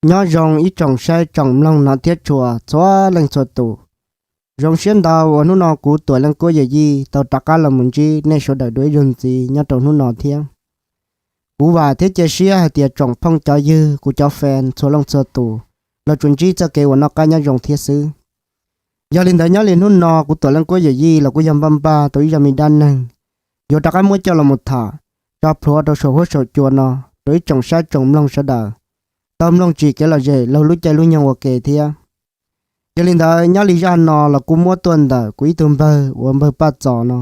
Nyob zoo ib tsoom saib tsoom mloog no thiab tshua txhua leej txhua tus. Zoo siab ntau uas hnub no kuv Tuam Leej Kuab Yawm Yij tau rov qab los mus ntsib nej sawv daws dua ib zaug ntxiv nyob rau hnub no thiab. Kuv vam thiab cia siab hais tias tsoom phooj cov ywg, kuv cov fan txhua leej txhua tus los tsuas ntsib txoj kev uas noj qab nyob zoo thiab xwb. Yog li ntawd nyob li hnub no kuv Tuam Leej Kuab Yawm Yij los kuj yog npaj npaj tau ib zaj me dab neeg yuav rov qab muab coj los mus tham tso plhuav rau saum huab saum cua no rau ib tsoom saib tsoom mloog sawv daws tau mloog tsim kev lom zem laug lub caij lub nyoog ua ke thiab. Yog li ntawd nyob li zaj no los kuj muab tuaj ntawm kuv ib tug npawg uas npawg Paj Txos no,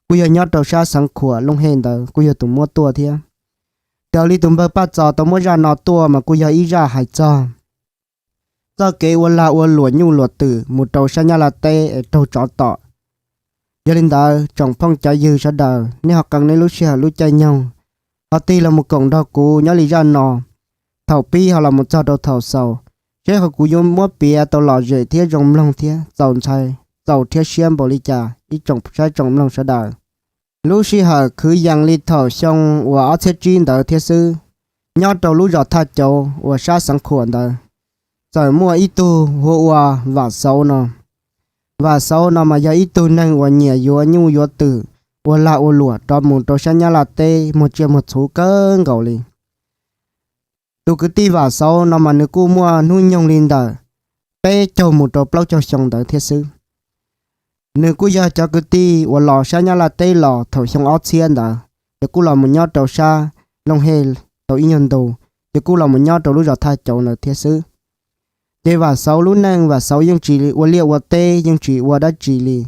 kuj yog nyob rau sab xeev Khuam Looj Hej ntawd kuj yog tus muab tuaj thiab. Raws li tus npawg Paj Txos tau muab zaj no tuaj mas kuj yog ib zaj hais txog txoj kev ua lag ua luam nyuj luam twm mus rau sab Nyab Laj teb es raug tsov tom. Yog li ntawd tsoom phooj cov ywg sawv daws nej ho qee nej lub sij hawm lub caij nyoog ho tig los mus koom nrog kuv nyob li zaj no thaum pib ho los mus txog rau thaum xaus, seb ho kuv yuav muab piav tau lom zem thiab zoo mloog thiab txaus ntshai, txaus rhiab siab npaum li cas ib tsoom saib tsoom mloog sawv daws. Lub sij hawm kwv yees li thaum xyoo uas ob txhiab tsib ntawd thiab xwb, nyob rau lub zos Thaj Cauv uas sab xeev Khuam ntawd, txawm muaj ib tug hu ua Vam Xauv no. Vam Xauv no mas yog ib tug neeg uas nyiam yuav nyuj yuav twm, ua lag ua luam rov mus rau sab Nyab Laj teb muag tsiaj muag txhuv kawg nkaus li. Tus kwv tij Vam Xauv no mas nws kuj muaj hnub nyoog li ntawm peb caug mus rau plaub caug xyoo ntawd thiab xwb. Nws kuj yog cov kwv tij uas los sab Nyab Laj teb los thaum xyoo ob txhiab ntawd, ces kuj los mus nyob rau sab Looj Hej tau ib nyuag ntu, ces kuj los mus nyob rau lub zos Thaj Cauv ntawd thiab xwb. Ces Vam Xauv lub neej, Vam Xauv yeej tsis ua liaj ua teb, yeej tsis ua dab tsi li.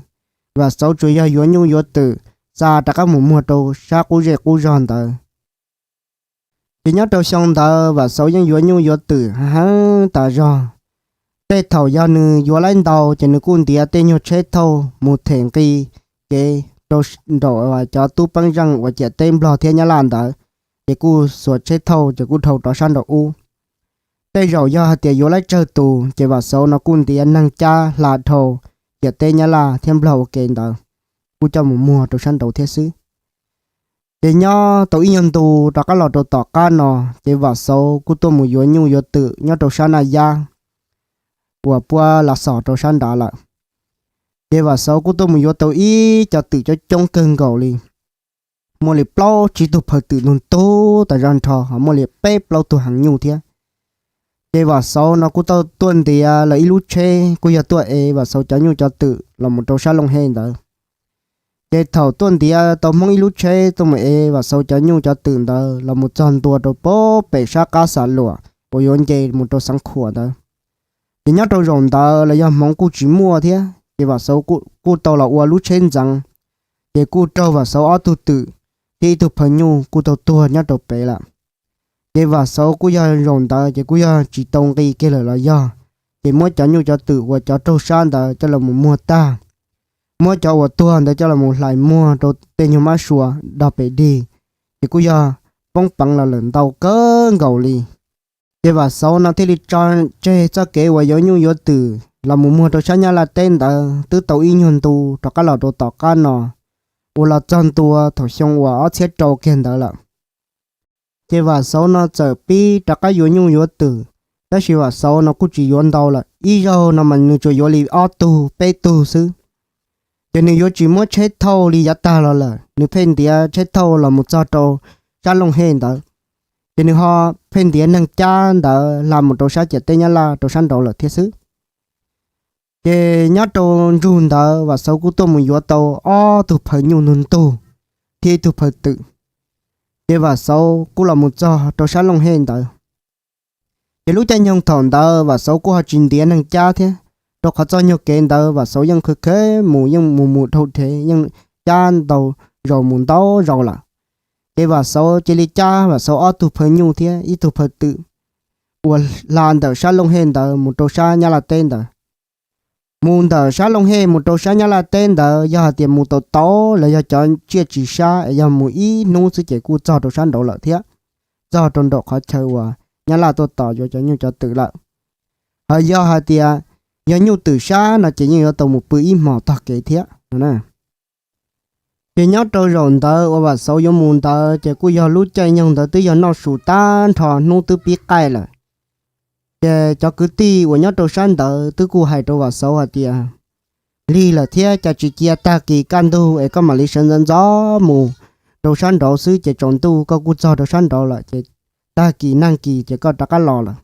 Vam Xauv tsuas yog yuav nyuj yuav twm, xa rov qab mus muag rau sab qub zej qub zog ntawd. Ces nyob rau xyoo ntawd Vam Xauv yeej yuav nyuj yuav twm heev tas zog. Tej thaum yog nws yuav laib ntau ces nws kuj ntiav tej nyuag tsheb thauj mus them nqi kev rau nraum cov tub peeb zeej uas ciam teb Nplog thiab Nyab Laj ntawd, ces kuj xuas tsheb thauj ces kuj dhau rov sab nraum ub. Tej zaum yog hais tias yuav laib tsawg tus ces Vam Xauv no kuj ntiav neeg cab hla dhau ciam teb Nyab Laj thiab Nplog ua ke ntawd, kuj coj mus muag rau sab nraud thiab xwb. Ces nyob tau ib nyuag ntu rov qab los rau tom qab no, ces Vam Xauv kuj tuaj mus yuav nyuj yuav twm nyob rau sab Naj Yab uas puab lav xos rau sab nrad lawm. Ces Vam Xauv kuj tuaj mus yuav tau ib co twm coob coob kawg nkaus li, muaj li plaub tsib tug phaw twm ntug ntug tas zog nrho, ho muaj li peb plaub tug heev nyuj thiab. Ces Vam Xauv no kuj tau tuaj ntiav lawv ib lub tsheb kuj yog tuaj ev Vam Xauv cov nyuj cov twm los mus rau sab Looj Hej ntawd. Ces thaum tuaj ntiav tau Hmoob ib lub tsheb tuaj mus ev Vam Xauv cov nyuj cov twm ntawd los mus txog ntua rau pem sab qab Xam Luam uas yuav nce mus rau Xeev Khuam ntawd, ces nyob rau zaum ntawd los yog hmoov kuj tsis muaj thiab, ces Vam Xauv kuj tau los ua lub tsheb ntxeev, ces kuj raug Vam Xauv ob tug twm thiab ib tug phaw nyuj kuj tau tuag nyob rau pem lawm. Ces Vam Xauv kuj yog zaum ntawd ces kuj yog tsis tau nqi kiag lawm los yog, ces muab cov nyuj cov twm uas cov raug sab ntawd coj los mus muag tag, muab cov uas tuag ntawd coj los mus hlais muag rau tej nyuag mab sua dog pem dig, ces kuj yog poob peev los lawm ntau kawg nkaus li. Ces Vam Xauv no thiaj li tso tseg txoj kev uas yuav nyuj yuav twm los mus muag rau sab Nyab Laj teb ntawd twb tau ib nyuag ntu rov qab los rau tom qab no, uas los txog ntua thaum xyoo uas ob txhiab rau kiag ntawd lawm. Ces Vam Xauv no txawm pib rov qab yuav nyuj yuav twm, tab sis Vam Xauv no kuj tsis yuav ntau lawm, ib zaug no mas nws tsuas yuav li ob tug peb tug xwb. Ces nws yuav tsis muab tsheb thauj li yav tag los lawm, nws pheej ntiav tsheb thauj los mus txog rau sab Looj Hej ntawd, ces nws ho pheej ntiav neeg cab ntawd hla mus rau sab ciam teb Nyab Laj rau sab nraud lawm thiab xwb. Ces nyob rau ntsug ntawd Vam Xauv kuj tuaj mus yuav tau ob tug phaw nyuj ntug ntug thiab ib tug phaw twm. Ces Vam Xauv kuj los mus txog rau sab Looj Hej ntawd. Ces lub caij nyoog thaum ntawd Vam Xauv kuj ho tsis ntiav neeg cab thiab, rau qhov txoj nyuag kev ntawd Vam Xauv yeej khev khev mus, yeej mus mus dhau dhev, yeej cab ntau zaus mus ntau zaus lawm. Ces Vam Xauv cia li cab Vam Xauv ob tug phaw nyuj thiab ib tug phaw twm uas hla ntawm sab Looj Hej ntawd mus rau sab Nyab Laj teb ntawd. Mus ntawm sab Looj Hej mus rau sab Nyab Laj teb ntawd yog hais tias mus tau tau los yog cov tsiaj tsis sab es yog mus ib hnub xwb ces kuj txog rau sab nraud lawm thiab, txog rau nraum qhov chaw uas Nyab Laj tuaj tos yuav cov nyuj cov twm lawm. Ho yog hais tias yog nyuj twm sab no ces yeej yuav tau mus pw ib hmos tog kev thiab no. Ces nyob rau zaum ntawd uas Vam Xauv yuav mus ntawd ces kuj yog lub caij nyoog ntawd twb yog noj su tag nrho hnub twb pib qaij lawm. Ces cov kwv tij uas nyob rau sab ntawd twb kuj hais rau Vam Xauv hais tias, lig lawm thiab, cas tsis cia tag kis kaj ntug es koj mam li sawv ntxov ntxov mus rau sab nraud xwb, ces tsaus ntuj koj kuj txog rau sab nraud lawm, ces tag kis nag kis ces koj rov qab los lawm.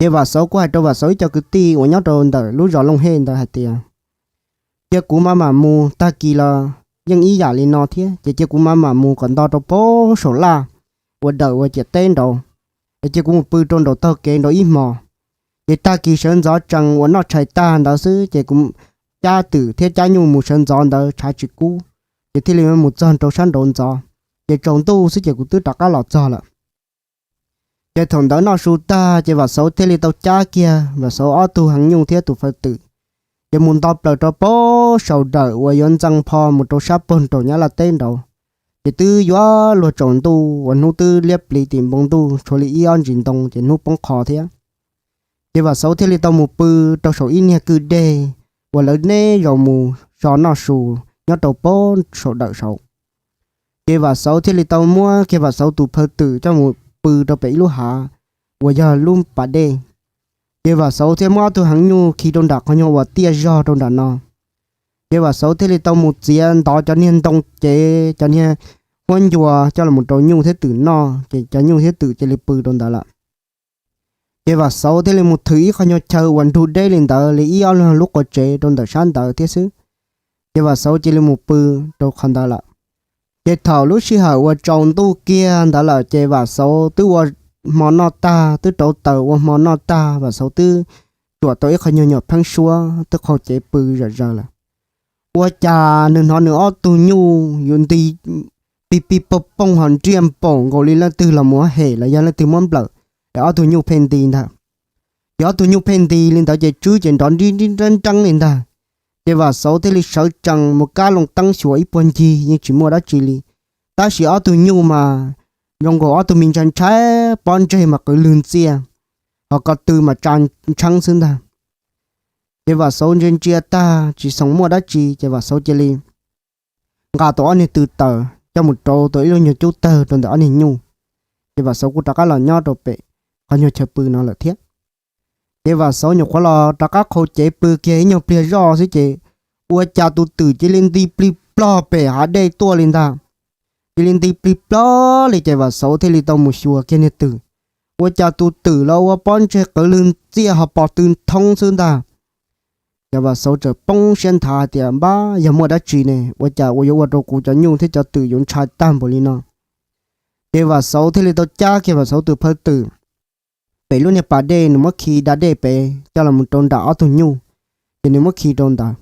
Ces Vam Xauv kuj hais rau Vam Xauv ib co kwv tij uas nyob rau ntawm lub zos Looj Hej ntawd hais tias, cia kuv mam mam mus, tag kis los yeej ib yam li no thiab, ces cia kuv mam mam mus kom nto rau pem saum laj uas dawm uas ciam teb nraud, es cia kuv mus pw rau nraum taug kev nraud ib hmos. Ces tag kis sawv ntxov tsees uas noj tshais tag ntawd xwb, ces kuv cab twm thiab cab nyuj mus sawv ntxov ntawd tshav tsis kub, ces thiaj li mus txog rau sab nraud ntxov, ces tsaus ntuj xwb ces kuv twb rov qab los txog lawm. Ces thaum ntawd noj su tag ces Vam Xauv thiaj li tau cab kiag Vam Xauv ob tug heev nyuj thiab tus fawb twm, ces mus nto plaws rau pem saum dawm uas yuav ntxees pho mus rau sab pag nraum Nyab Laj teb nraud. Ces twb yuav luag tsaus ntuj uas hnub twb liab pliv tim npoo ntuj tshuav li ib ob ntsis ntoo ces hnub poob qho thiab. Ces Vam Xauv thiaj li tau mus pw rau saum ib niag kwj deg uas lawv neb zaus mus so noj su nyob rau pem saum dawm saud. Ces Vam Xauv thiaj li tau muab kiag Vam Xauv tus fawb twm coj mus pw rau pem ib lub hav uas yog lub pas dej. Ces Vam Xauv thiaj muab ob tug heev nyuj khi rau nram qhov nyuag uas tiaj zog rau nram no. Ces Vam Xauv thiaj li tau mus txiav ntov cov niag ntoo cev cov niag huab ncua coj los rau nyuj thiab twm noj, ces cov nyuj thiab twm cia li pw rau ntawd lawm. Ces Vam Xauv thiaj li mus thwm ib qho nyuag chaw uas nrug deb li ntawd li ib ob lub qhov tsev rau ntawm sab ntawd thiab xwb. Ces Vam Xauv cia li mus pw rau qhov ntawd lawm. Ces thaum lub sij hawm uas tsaus ntuj kiag ntawd lawm ces Vam Xauv twb ua hmo noj tag, twb rauv taws ua hmo noj tag, Vam Xauv twb tsuam tau ib qho nyuag nyuam pheeb suab twb qhau cev pw zom zaws lawm. Ua cas nws hnov nws ob tug nyuj yuav nti pig pig pooj pooj ho nriaj npaum nkaus li leej twg los mus hem los yog leej twg muab nplawm, es ob tug nyuj pheej nti ntag. Ces ob tug nyuj pheej nti li ntawd ces tswb ces nrov nrib nrib nreeb nreeb li ntag. Ces Vam Xauv thiaj li sawv tsees mus kab loo teeb xyuas ib puag ncig yeej tsis muaj dab tsi li, tab sis ob tug nyuj mas zoo nkaus ob tug me ntshai ntshai, pob ntseg mas qwv lwg ntxiaj, ho ko tw mas tsa ntsheeb xwb ntag. Ces Vam Xauv ntsia ntsia tag tsis xav muaj dab tsi ces Vam Xauv cia li nqa tau ob niag tw taws coj mus rauv tau ib lub nyuag cub tawg rau ntawm ob niag nyuj. Ces Vam Xauv kuj rov qab los nyob rau pem qhov nyuag chaw pw no lawm thiab. Ces Vam Xauv nyuam qhuav los rov qab qhau cev pw kiag ib nyuag pliag zoj xwb ces ua cas tus twm cia li nti plig plog pem hav dej tuaj li ntag. Cia li nti plig plog li ces Vam Xauv thiaj li tau mus xyuas kiag niag twm. Ua cas tus twm los ua pob ntseg qwv lwg ntxiaj ho pos tw thoob xwb ntag. Ces Vam Xauv txawm poob siab nthav hais tias, npab, yog muaj dab tsi ne, ua cas ua yuav ua rau kuv cov nyuj thiab cov twm yuav ntshai tag npaum li no? Ces Vam Xauv thiaj li tau cab kiag Vam Xauv tus phaw twm pem lub niag pas dej, nws muab khi da dej pem coj los rau nram ob tug nyuj, ces nws muab khi rau ntawd.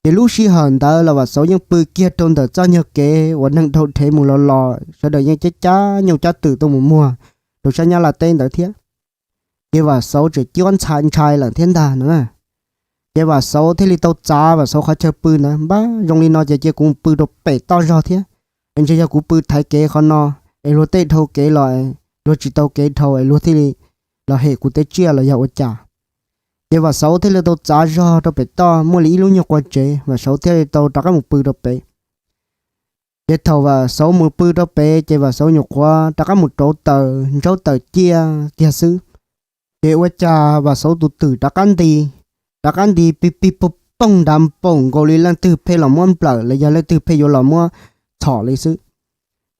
Ces lub sij hawm ntawd los Vam Xauv yeej pw kiag rau ntawm txoj nyuag kev uas neeg dhau dhev mus los los, sawv daws yeej cab cab nyuj cab twm tuaj mus muag rau sab Nyab Laj teb ntawd thiab. Ces Vam Xauv tseem cuab ntshai ntshai lawm thiab ntag no na. Ces Vam Xauv thiaj li tau txav Vam Xauv qhov chaw pw ntawd, npab, zoo li no ces cia kuv pw rau pem toj zog thiab, es ntshe yog kuv pw thaiv kev qhov no es luag tej dhau kev los, luag tsis tau kev dhau es luag thiaj li los hem kuv tej tsiaj los yog ua cas. Ces Vam Xauv thiaj li tau txav zog rau pem toj muaj li ib lub nyuag qua tsev, Vam Xauv thiaj li tau rov qab mus pw rau pem. Ces thaum Vam Xauv mus pw rau pem ces Vam Xauv nyuam qhuav rov qab mus rauv taws ntsaub taws ciaj kiag xwb. Ces ua cas Vam Xauv tus twm rov qab nti, rov qab nti pig pig pog poog nrad npaum nkaus li leej twg pheej los muab nplawm los yog leej twg pheej yuav los muab txhom li xwb.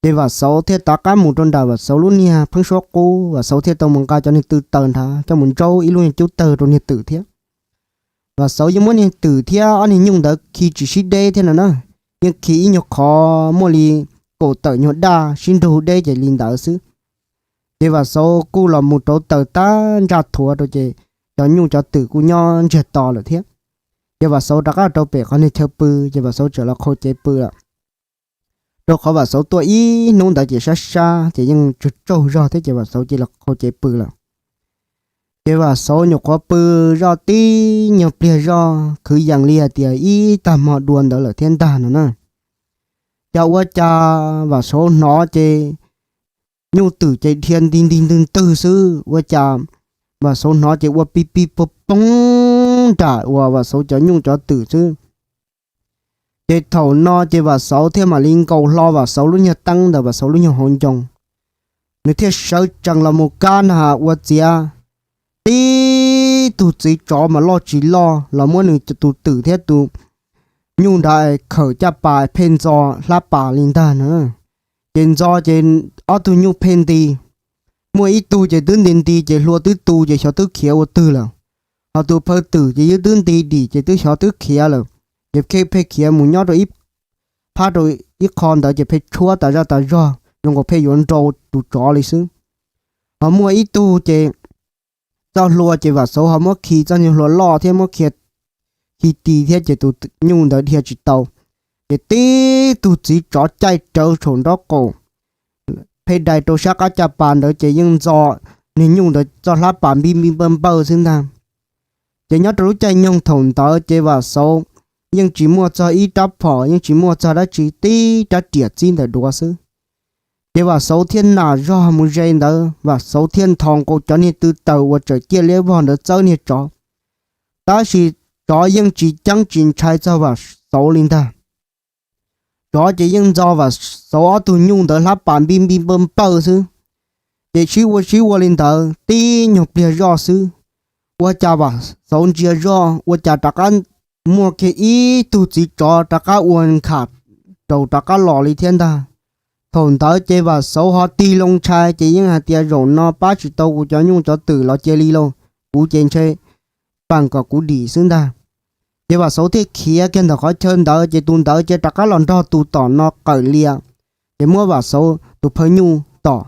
Ces Vam Xauv thiaj rov qab mus rau nram Vam Xauv lub niag pheeb suab qub, Vam Xauv thiaj tau mus nqa cov niag tw taws nrad coj mus ntsaub ib lub niag cub tawg rau niag twm thiab. Vam Xauv yeej muab niag twm thiab ob niag nyuj ntawd khi tsis sib deb thiab no na, yeej khi ib nyuag qhov muaj li kaum tawm nyuag daj sib nrug deb ces li ntawd xwb. Ces Vam Xauv kuj los mus rauv taws tag ntsaj thuav rau ces cov nyuj cov twm kuj nyob ntsiag to lawm thiab. Ces Vam Xauv rov qab rau pem qhov niag chaw pw ces Vam Xauv txawm los qhau cev pw lawm. Rau qhov Vam Xauv tuaj ib hnub ntawd ces sab sab ces yeej tsaug tsaug zog thiab ces Vam Xauv cia li qhau cev pw lawm. Ces Vam Xauv nyuam qhuav pw zoj tib nyuag pliag zoj khwv yees li hais tias ib tag hmo dua ntawd lawm thiab ntag no na. Cas ua cas Vam Xauv hnov ces nyuj twm ces dhia nti nti ntwg ntwg xwb, ua cas Vam Xauv hnov ces ua pig pig pog poog nram uas Vam Xauv cov nyuj cov twm xwb. Ces thaum no ces Vam Xauv thiaj mam li nkaus hlo Vam Xauv lub nyuag teeb ntawm Vam Xauv lub nyuag hauv ncoo, nws thiaj sawv tsees los mus kab na ua txiav tib tug txiv tsov mas loj tsis loj los muab nws tus twm thiab tus nyuj nrad khawm caj pas pheej ntxo hlab pas li ntag no. Ces ntxo ces ob tug nyuj pheej nti. Muaj ib tug ces twb nti nti ces hlua twb tu ces xyov twb khiav ua twg lawm. Ho tus phaw twm ces yeej twb nti dim ces twb xyov twb khiav lawm. Ces pheej pheej khiav mus nyob rau ib phab rau ib qho ntawd ces pheej tshuab tas zaj tas zog zoo nkaus pheej yuav nrau tus tsov li xwb. Ho muaj ib tug ces txoj hlua ces Vam Xauv ho muab khi txoj niag hlua loj thiab muab khi, khi ti thiab ces tus nyuj ntawd dhia tsis tau. Ces tib tug txiv tsov caij rawv saum nraub qaum pheej dai rau sab qab caj pas ntawd ces yeej ntxo niag nyuj ntawd txoj hlab pas npij npij npawj npawj xwb ntag. Ces nyob rau lub caij nyoog thaum ntawd ces Vam Xauv yeej tsis muaj txog ib rab phom, yeej tsis muaj txog dab tsi, tib rab riam txib ntawm duav xwb. Ces Vam Xauv thiaj nam zog mus ze ntawd, Vam Xauv thiaj nthos nkaus cov niag tw taws uas tseem ciaj liab vog ntawd txawb niag tsov. Tab sis tsov yeej tsis ceeb tsis ntshai txog Vam Xauv li ntag. Tsov ces yeej ntxo Vam Xauv ob tug nyuj ntawd hlab pas npij npij npawj npawj xwb. Ces sib ua sib ua li ntawd tib nyuag pliag zoj xwb, ua cas Vam Xauv ntsia zoj ua cas rov qab muaj kiag ib tug txiv tsov rov qab ua nkham raus rov qab los li thiab ntag. Thaum ntawd ces Vam Xauv ho tig loo ntshai ces yeej hais tias zaum no pab tsis tau kuv cov nyuj cov twm los cia li lauj, kuv ces ntshe pam kom kuv dim xwb ntag. Ces Vam Xauv thiaj khiav kiag ntawm qhov chaw ntawd ces tus ntawd ces rov qab los nrog tus tom no qawm lias, ces muab Vam Xauv tus phaw nyuj tom.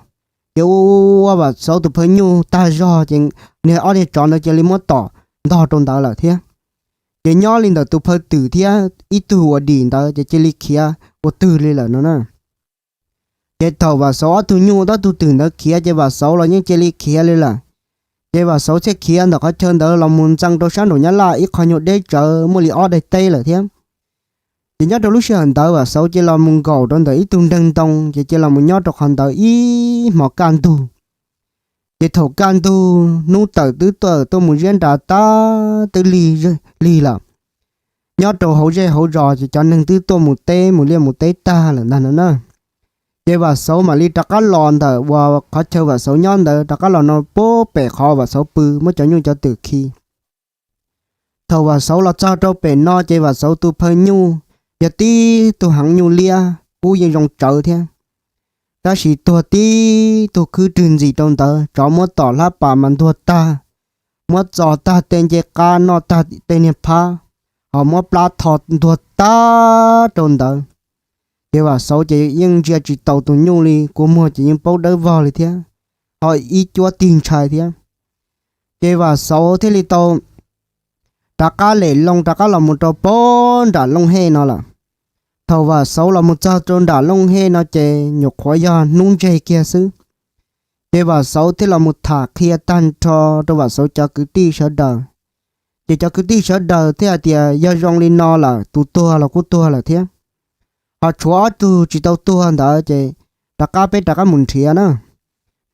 Ces ua Vam Xauv tus phaw nyuj tag zog ces niag ob niag tsov ntawd cia li muab tom ntog rau ntawd lawm thiab. Ces nyob li ntawm tus phaw twm thiab ib tug uas dim ntawd ces cia li khiav ua twg li lawm no na. Ces thaum Vam Xauv ob tug nyuj thiab tug twm ntawd khiav ces Vam Xauv los yeej cia li khiav li lawm. Ces Vam Xauv thiaj khiav ntawm qhov chaw ntawd los mus ntxees rau sab nraum Nyab Laj ib qho nyuag deb tsawv muaj li ob daim teb lawm thiab. Ces nyob rau lub sij hawm ntawd Vam Xauv cia los mus nkaum rau ntawm ib tug nreeg ntoo ces cia los mus nyob rau qhov ntawd ib hmos kaj ntug. Ces thaum kaj ntug hnub tawm twb tawm tuaj mus ziab nras tag twb lig, lig lawm. Nyob rau hauv zej hauv zos ces cov neeg twb tuaj mus teb mus liaj mus teb tag lawm ntag no na. Ces Vam Xauv mam li rov qab los ntawm uas qhov chaw Vam Xauv nyob ntawd rov qab los no pub pem qhov Vam Xauv pw muab cov nyuj cov twm khi. Thaum Vam Xauv los txog rau pem no ces Vam Xauv tus phaw nyuj yog tib tug heev nyuj liab kub yeej zoo tsawv thiab. Tab sis tuag tib tug khwb rwg ntxim rau ntawd, tsov muab tom hlab pas mas ntuag tag, muab txo tag tej ncej qab noj tag tej niag phab, ho muab plab tho ntuag tag rau ntawd. Ces Vam Xauv ces yeej ntsia tsis taus tus nyuj li, kua muag ces yeej paub dawb vog li thiab, ho ib cuab tig ntshai thiab. Ces Vam Xauv thiaj li tau rov qab lem loo rov qab los mus rau pem nram Looj Hej no lawm. Thaum Vam Xauv los mus txog rau nram Looj Hej no ces nyuam qhuav yog hnub ntseg kiag xwb. Ces Vam Xauv thiaj los mus tham qhia tag nrho rau Vam Xauv cov kwv tij sawv daws. Ces cov kwv tij sawv daws thiaj hais tias yog zoo li no lawm tus tuag los kuj tuag lawm thiab, ho tshuav ob tug tsis tau tuag ntawd ces rov qab peb rov qab mus nrhiav na.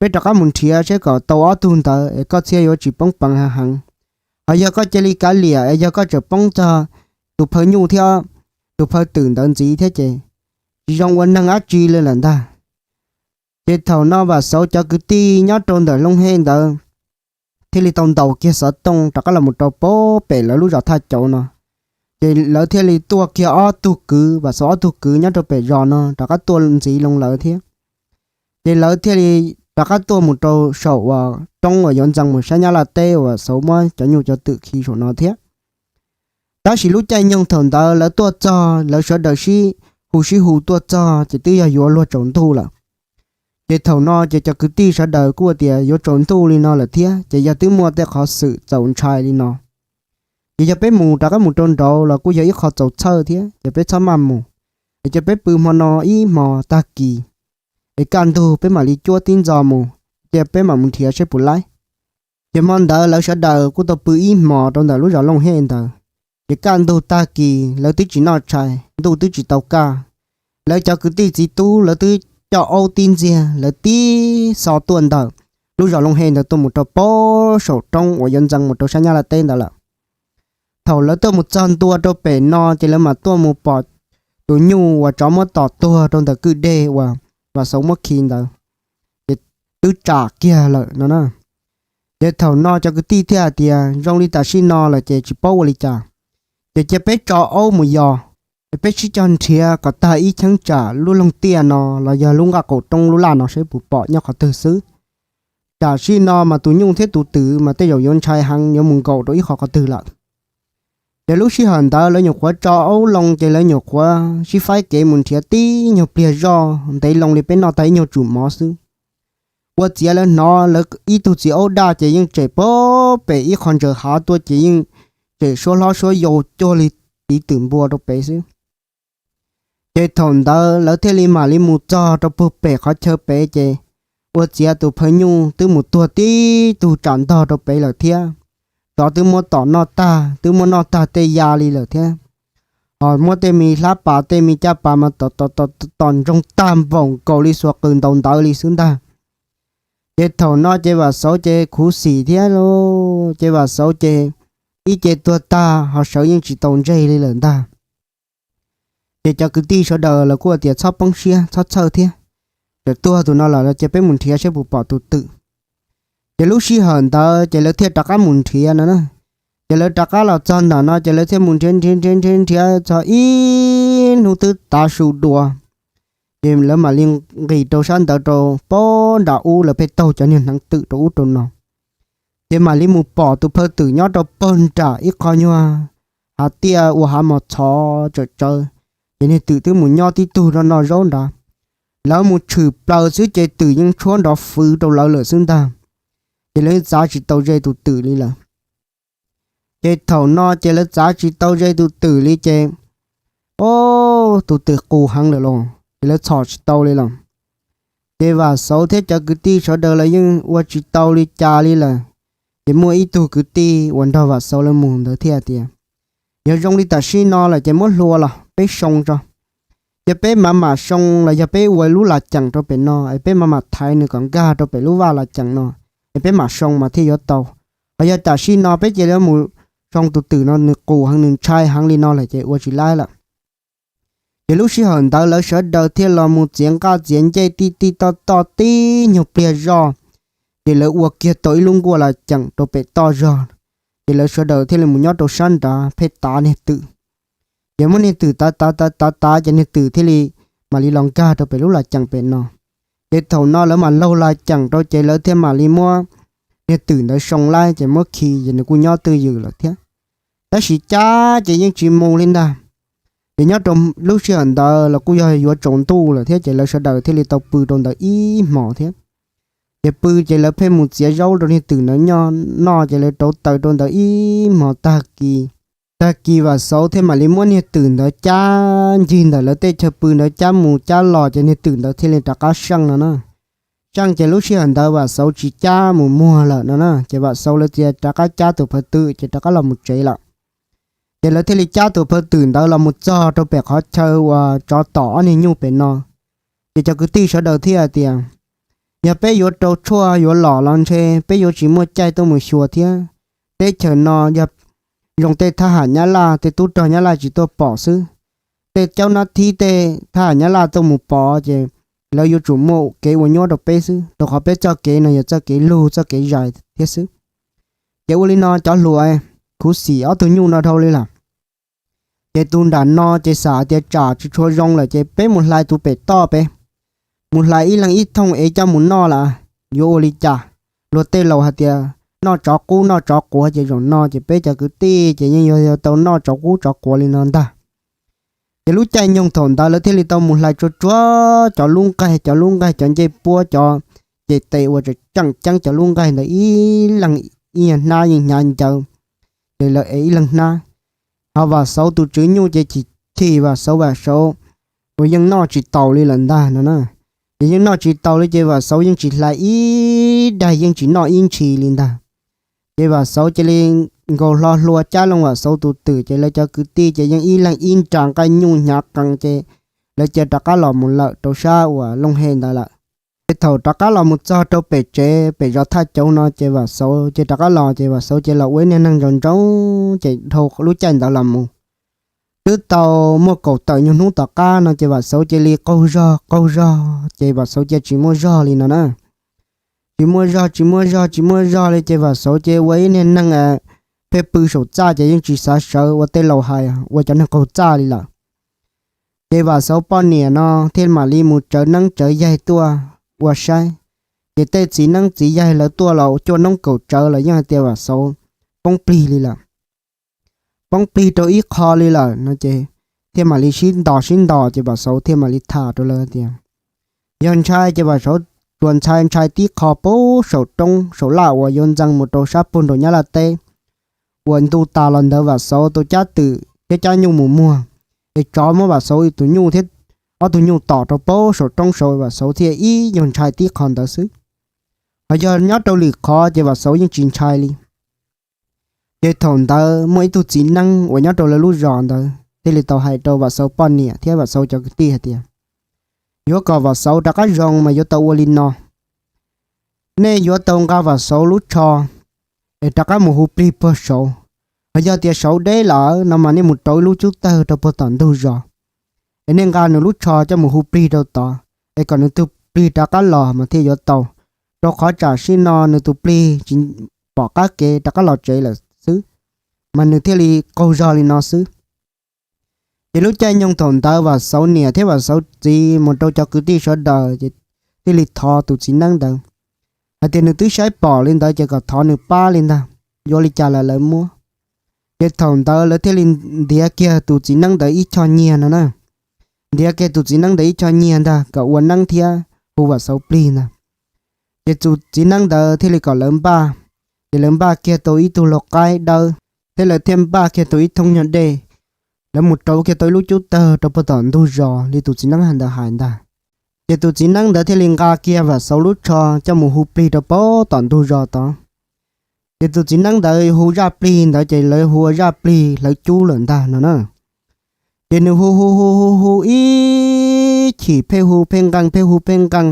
Peb rov qab mus nrhiav seb kom tau ob tug ntawd es koj thiaj yuav tsis poob peev heev heev. Ho yog koj cia li kav liam es yog koj tseem poob txog tus phaw nyuj thiab tus phaw twm ntawd ntxiv thiab ces tsis zoo ua neeg dab tsi li lawm ntag. Ces thaum no Vam Xauv cov kwv tij nyob rau ntawm Looj Hej ntawd thiaj li tau ntaus kiag xov tooj rov qab los mus rau pem lawv lub zos Thaj Cauv no. Ces lawv thiaj li tuaj kiag ob tug kwv, Vam Xauv ob tug kwv nyob rau pem zos no rov qab tuaj ntxiv loo lawv thiab. Ces lawv thiaj li rov qab tuaj mus rau saum uas roob uas yuav ntxees mus sab Nyab Laj teb uas Vam Xauv muab cov nyuj cov twm khi saum no thiab. Tab sis lub caij nyoog thaum ntawd lawv tuaj txog, lawv sawv daws sib hu sib hu tuaj txog ces twb yog yuav luag tsaus ntuj lawm. Ces thaum no ces cov kwv tij sawv daws kuj tias yuav tsaus ntuj li no lawm thiab ces yog twb muaj tej qhov xwm txaus ntshai li no, ces yog peb mus rov qab mus rau nraud los kuj yog ib qho txaus txhawj thiab ces peb txhob maj mus. Es ces peb pw hmo no ib hmos tag kis, es kaj ntug peb mam li cuab tib ntxo mus, ces peb mam mus nrhiav seb puas laib. Ces hmo ntawd lawv sawv daws kuj tau pw ib hmos rau ntawm lub zos Looj Hej ntawd. Ces kaj ntug tag kis lawv twb tsis noj tshais, ntuj twb tsis tau kaj. Lawv cov kwv tij txiv tub lawv twb coj aub tib ntxiag, lawv tib xo tuaj ntawm lub zos Looj Hej ntawd tuaj mus rau pem saum roob uas yuav ntxees mus rau sab Nyab Laj teb ntawd lawm. Thaum lawv tuaj mus txog ntua rau pem no ces lawv mam tuaj mus pom tus nyuj uas tsov muab tom tuag rau ntawm kwj deg uas Vam Xauv muab khi ntawd, ces twb tsam kiag lawm no na. Ces thaum no cov kwv tij thiaj hais tias zoo li tam sim no lawm ces tsis paub ua li cas, ces cia peb tso aub mus yos, es peb sib cog nrhiav kom tag ib cheeb tsam lub loog tiaj no los yog lub nqaj qaum roob lub laj no seb puas pom nyob qhov twg xwb. Tam sim no mas tus nyuj thiab tus twm mas tej zaum yuav ntshai heev yuav mus nkaum rau ib qho qhov twg lawm. Ces lub sij hawm ntawd lawv nyuam qhuav tso aub loo ces lawv nyuam qhuav sib faib kev mus nrhiav tib nyuag pliag zoj ntev loo li peb noj tag ib nyuag tsum mov xwb. Ua ciav lawv hnov lawv ib tug txiv aub daj ces yeej tsem pem ib qho ntsaws hav tuaj ces yeej tsem suab hlob suab yau cuag li tiv twm npua rau pem xwb. Ces thaum ntawd lawv thiaj li mam li mus txog rau puag pem qhov chaw pem ces ua ciav tus phawj nyuj twb mus tuag tib tug tsam ntog rau pem lawm thiab. Tsov twb muab tom noj tag, twb muab noj tag tej ya li lawm thiab. Ho muab tej me hlab pas tej me caj pas mas tom tom tom tom ntsoog tag npaum nkaus li xuas qws ntaus ntawd li xwb ntag. Ces thaum no ces Vam Xauv ces khuv xim thiab lauj, ces Vam Xauv ces ib ce tuag tag ho sawv yeej tsis tau ntseg li lawm ntag. Ces cov kwv tij sawv daws lawv kuj tias txhob poob siab txhob txhawj thiab, txawm tuag tus no lawm ces peb mus nrhiav saib puas pom tus twm. Ces lub sij hawm ntawd ces lawv thiaj rov qab mus nrhiav no na. Ces lawv rov qab los txog ntawm no ces lawv thiaj mus nrhiav nrhiav nrhiav nrhiav nrhiav txog ib hnub twb tav su dua. Ces lawv mam li nqis rau sab ntawd rau pem nram ub lawv pheej taug cov niag hneev twm rau ub rau no. Ces mam li mus pom tus phawj twm nyob rau pem nram ib qho nyuag hav tiaj ua hav mos txhov tsawm tsawv. Ces niag twm twb mus nyob tib tug rau noj zaub nrad. Lawv mus tshwm plaws xwb ces twm yeej tshuab nrov fwv rau lawv lawm xwb ntag. Ces lawv txav tsis tau ze tus twm li lawm. Ces thaum no ces lawv txav tsis tau ze tus twm li ces, o, tus twm qus heev lawm los ces lawv txhom tsis tau li los. Ces Vam Xauv thiab cov kwv tij sawv daws lawv yeej ua tsis tau li cas li lawm. Ces muaj ib tug kwv tij uas nrog Vam Xauv lawv mus ntawd thiaj tias, yog zoo li tam sim no lawm ces muab hlua los peb soo tso. Yog peb mam mam soo los yog peb ua lub las ceem rau pem no es peb mam mam thaiv nws kom nkag rau pem lub vaj las ceem no, es peb mam soo mas thiaj yuav tau. Ho yog tam sim no peb cia li mus soo tus twm no nws qus heev nws ntshai heev li no lawm ces ua tsis laib lawm. Ces lub sij hawm ntawd lawv sawv daws thiaj los mus txiav nqaj txiav ncej tij tij toj toj tib nyuag pliag zoj, ces lawv ua kiag tau ib lub nkuaj las ceem rau pem toj zog. Ces lawv sawv daws thiaj li mus nyob rau sab nrad pheej tav niag twm. Ces muab niag twm tav tav tav tav tav ces niag twm thiaj li mam li los nkag rau pem lub las ceem pem no. Ces thaum no lawv mam laug las ceem rau ces lawv thiaj mam li muab niag twm ntawd soo laib ces muab khi ces nws kuj nyob twj ywm lawm thiab. Tab sis cab ces yeej tsis mus li ntag. Ces nyob rau lub sij hawm ntawd los kuj yog yuav tsaus ntuj lawm thiab ces lawv sawv daws thiaj li tau pw rau ntawd ib hmos thiab. Ces pw ces lawv pheej mus txiav zaub rau niag twm ntawd noj ces lawv rauv taws rau ntawd ib hmos tag kis. Tag kis Vam Xauv thiaj mam li muab niag twm ntawd cab ncig ntawm lawv tej chaw pw ntawd cab mus cab los ces niag twm ntawd thiaj li rov qab seej no na. Seej ces lub sij hawm ntawd Vam Xauv tsis cab mus muag lawm no na ces Vam Xauv lawv thiaj rov qab cab tus phawj twm ces rov qab los mus tsev lawm. Ces lawv thiaj li cab tus phawj twm ntawd los mus txog rau pem qhov chaw uas tsov tom ob niag nyuj pem no. Ces cov kwv tij sawv daws thiaj tias, yog peb yuav rau tshuaj yuav los los ntshe peb yuav tsis muaj caij tuaj mus xyuas thiab. Teb chaws no yog zoo tej thab ham Nyab Laj tej tub rog Nyab Laj tsis tuaj pom xwb. Tej caub nab thib tej thab ham Nyab Laj tuaj mus pom ces lawv yuav tsum muaj kev ua nyuab rau peb xwb, rau qhov peb txoj kev no yog txoj kev lug txoj kev zais thiab xwb. Ces ua li no cov hluas, khuv xim ob tug nyuj no dhau li lawm. Ces tus nram no ces xav hais tias tsam tsis tshua zoo lawm ces peb mus hlais tus pem toj pem, mus hlais ib leeg ib thooj es coj mus noj lawm, yuav ua li cas? Luag tej laus hais tias noj tsov qub noj tsov quav ces zaum no ces peb cov kwv tij ces yeej yuav tau noj tsov qub tsov quav li no ntag. Ces lub caij nyoog thaum ntawd lawv thiaj li tau mus hlais tsuag tsuag cov lub nqaij, cov lub nqaij cov ncej puab cov ces tes uas tseem ceeb cov lub nqaij ntawd ib leeg ib nyuag hnab yeej hnyav ncawv, ces lawv ev ib leeg hnab. Ho Vam Xauv tus tswv nyuj ces chim chim Vam Xauv, Vam Xauv uas yeej noj tsis taus li lawm ntag no na. Ces yeej noj tsis taus li ces Vam Xauv yeej tsis hlais ib daig yeej tsis noj ib ntshis li ntag. Ces Vam Xauv cia li nkaus hlo hlua cab loo Vam Xauv tus twm ces lawv cov kwv tij ces yeej ib leeg ib nra nqaij nyuj hnyav qees ces lawv cia rov qab los mus lawm rau sab uas looj hej ntawd lawm. Ces thaum rov qab los mus txog rau pem tsev pem zos Thaj Cauv no ces Vam Xauv ces rov qab los ces Vam Xauv ces los ua ib niag neeg ntsoov ntsoov ces dhau lub caij ntawd los mus twb tau muaj kaum tawm nyuag hnub tom qab no ces Vam Xauv cia li qaug zog qaug zog ces Vam Xauv cia tsis muaj zog li no na. tsis muaj zog, tsis muaj zog, tsis muaj zog li ces Vam Xauv ces ua ib niag neeg pheej pw saum txaj ces yeej tsis xav sawv ua tej laus hais ua cov neeg qaug txaj li lawm. Ces Vam Xauv poj niam no thiaj mam li mus tsawv neeb tsawv yaig tuaj ua saib. Ces tej txiv neeb txiv yaig lawv tuaj los cuaj noob kaum tsawv los yeej hais tias Vam Xauv poob plig li lawm. Poob plig rau ib qho li lawm no ces thiaj mam li sib ntos sib ntos ces Vam Xauv thiaj mam li tham rau lawv tias, yog ntshai ces Vam Xauv tsuas ntshai ntshai tib qho puag saum roob saum laj uas yuav ntxeev mus rau sab puag nraum Nyab Laj teb, uas ntu tas los ntawd Vam Xauv tus cab twm thiab cab nyuj mus muag, es tsov muab Vam Xauv tus nyuj thiab ob tug nyuj tom rau puag saum roob saud Vam Xauv thiaj ib nyuag ntshai tib qho ntawd xwb. Ho yog nyob rau lwm qhov ces Vam Xauv yeej tsis ntshai li. Ces thaum ntawd muaj ib tug txiv neeb uas nyob rau lawv lub zos ntawd thiaj li tau hais rau Vam Xauv poj niam thiab Vam Xauv cov kwv tij hais tias, yuav kom Vam Xauv rov qab zoo mas yuav tau ua li no. Nej yuav tau nqa Vam Xauv lub tsho es rov qab mus hu plig puag saud. Ho yog tias saud deb lawm no mas nej mus rauv ib lub cub tawg rau puag tom ntug zos, es nej nqa nws lub tsho coj mus hu plig rau tod, es kom nws tus plig rov qab los mas thiaj yuav tau, rau qhov tsam sim no nws tus plig tsis pom qab kev rov qab los tsev lawm xwb, mas nws thiaj li qaug zog li no xwb. Ces lub caij nyoog thaum ntawd Vam Xauv niam thiab Vam Xauv txiv mus rau cov kwv tij sawv daws ces thiaj li thov tus txiv neeb ntawd hais tias nws twb saib pom li ntawd ces kom thov nws pab li ntag, yuav li cas los lawv muab. Ces thaum ntawd lawv thiaj li ntiav kiag tus txiv neeb ntawd ib choj nyiaj no na, ntiav kiag tus txiv neeb ntawd ib choj nyiaj ntag kom ua neeb thiab hu Vam Xauv plig ntag. Ces tus txiv neeb ntawd thiaj li kom lawv npaj, ces lawv npaj kiag tau ib tug lau qaib dawb, thiab lawv thiaj npaj kiag tau ib thoob nyuag dej, lawv mus rauv kiag tau ib lub cub tawg rau puag tom ntug zos li tus txiv neeb ntawd hais ntag. Ces tus txiv neeb ntawd thiaj li nqa kiag Vam Xauv lub tsho coj mus hu plig rau puag tom ntug zos tod. Ces tus txiv neeb ntawd hu zaj plig ntawd ces lawv hu ua zaj plig hlawv cub lawm ntag no na. Ces nws hu hu hu hu hu ib chim pheej hu pheej nqee pheej hu pheej nqee,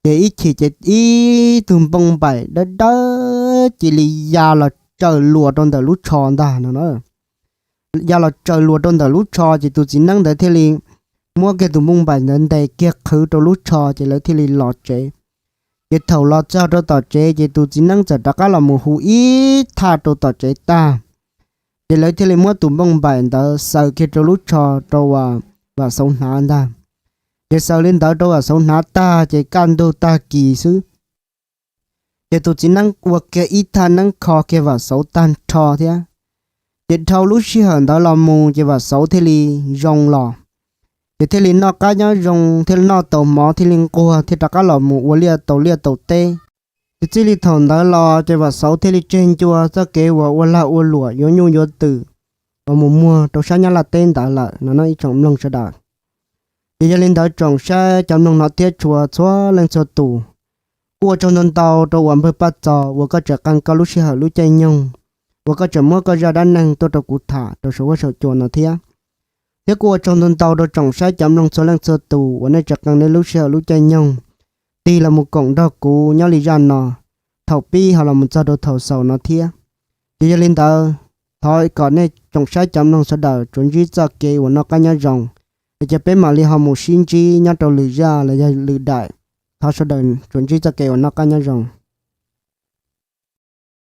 ces ib chim ces ib tug npoo npaim dawb dawb cia li ya los tsaws luas rau ntawm lub tsho ntag no na. Ya los tsaws luas rau ntawm lub tsho ces tus txiv neeb ntawd thiaj li muab kiag tus npoo npaim ntawd ntes kiag qhwv rau lub tsho ces lawv thiaj li los tsev. Ces thaum los txog rau tom tsev ces tus txiv neeb txawm rov qab los mus hu ib thaj rau tom tsev tag, ces lawv thiaj li muab tus npoo npaim ntawd xaws kiag rau lub tsho rau Vam Xauv hnav ntag. Ces xaws li ntawd rau Vam Xauv hnav tag ces kaj ntug tag kis xwb, ces tus txiv neeb ua kiag ib thaj neeb kho kiag Vam Xauv tag nrho thiab. Ces dhau lub sij hawm ntawd los mus ces Vam Xauv thiaj li zoo los, ces thiaj li noj qab nyob zoo thiaj li noj tau mov thiaj li nquag thiaj rov qab los mus ua liaj tau liaj tau teb. Ces txij li thaum ntawd los ces Vam Xauv thiaj li tseg ncua txoj kev uas ua lag ua luam yuav nyuj yuav twm uas mus muag rau sab Nyab Laj teb ntawd lawm no nawb ib tsoom mloog sawv daws. Ces yog li ntawd tsoom saib cov mloog no thiab tshua txhua leej txhua tus, kuj ua tsaug ntau ntau rau uas npawg Paj Txos uas koj tseem qee koj lub sij hawm lub caij nyoog uas koj tseem muab koj zaj dab neeg tuaj rau kuv tham rau saum huab saum cua no thiab. Thiab kuj ua tsaug ntau ntau rau tsoom saib cov mloog txhua leej txhua tus uas nej tseem qee nej lub sij hawm lub caij nyoog tig los mus koom nrog kuv nyob li zaj no, thaum pib ho los mus txog rau thaum xaus no thiab. Ces yog li ntawd, thov kom nej tsoom saib cov mloog sawv daws tsuas ntsib txoj kev uas noj qab nyob zoo, es cia peb mam li ho mus sib ntsib nyob rau lwm zaj los yog lwm daim. Thov sawv daws tsuas ntsib txoj kev uas noj qab nyob zoo.